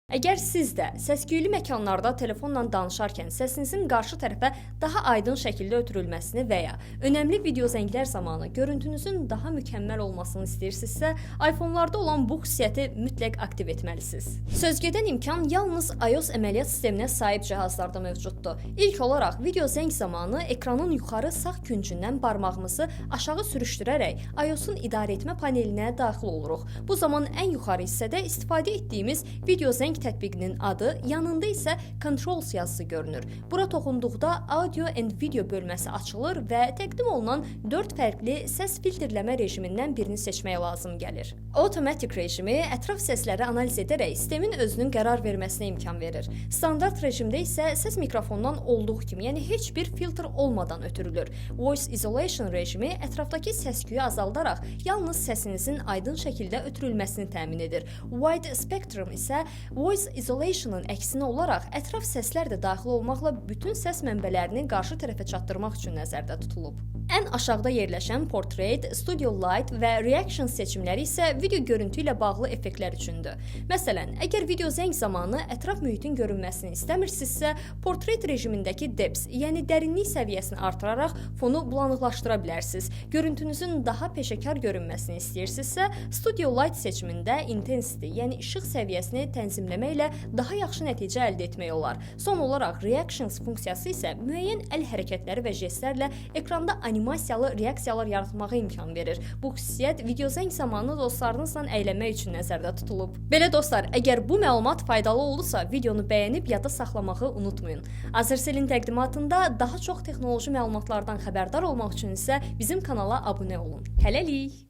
Əgər siz də səs-küylü məkanlarda telefonla danışarkən səsinizin qarşı tərəfə daha aydın şəkildə ötürülməsini və ya önəmli video zənglər zamanı görüntünüzün daha mükəmməl olmasını istəyirsinizsə, iPhone-larda olan bu xüsusiyyəti mütləq aktiv etməlisiniz. Sözügedən imkan yalnız iOS əməliyyat sisteminə sahib cihazlarda mövcuddur. İlk olaraq video zəng zamanı ekranın yuxarı sağ küncündən barmağımızı aşağı sürüşdürərək iOS-un idarəetmə panelinə daxil oluruq. Bu zaman ən yuxarı hissədə istifadə etdiyimiz video zəng tətbiqinin adı, yanında isə Controls yazısı görünür. Bura toxunduqda Audio and Video bölməsi açılır və təqdim olunan 4 fərqli səs filtrləmə rejimindən birini seçmək lazım gəlir. Automatic rejimi ətraf səsləri analiz edərək sistemin özünün qərar verməsinə imkan verir. Standart rejimdə isə səs mikrofondan olduğu kimi, yəni heç bir filtr olmadan ötürülür. Voice Isolation rejimi ətrafdakı səs-küyü azaldaraq yalnız səsinizin aydın şəkildə ötürülməsini təmin edir. Wide Spectrum isə Voice Isolation'ın əksinə olaraq ətraf səslər də daxil olmaqla bütün səs mənbələrini qarşı tərəfə çatdırmaq üçün nəzərdə tutulub. Ən aşağıda yerləşən Portrait, Studio Light və Reaction seçimləri isə video görüntü ilə bağlı effektlər üçündür. Məsələn, əgər video zəng zamanı ətraf mühitin görünməsini istəmirsinizsə, Portrait rejimindəki depth, yəni dərinlik səviyyəsini artıraraq fonu bulanıqlaşdıra bilərsiniz. Görüntünüzün daha peşəkar görünməsini istəyirsinizsə, Studio Light seçimində intensity, yəni işıq səviyyəsini tənzimləməklə daha yaxşı nəticə əldə etmək olar. Son olaraq Reactions funksiyası isə müəyyən əl hərəkətləri və jestlərlə ekranda animasiyalı reaksiyalar yaratmağa imkan verir. Bu xüsusiyyət video zəng zamanı dostlarınızla əylənmək üçün nəzərdə tutulub. Belə dostlar, əgər bu məlumat faydalı oldusa, videonu bəyənib yadda saxlamağı unutmayın. Azercellin təqdimatında daha çox texnoloji məlumatlardan xəbərdar olmaq üçün isə bizim kanala abunə olun. Hələlik.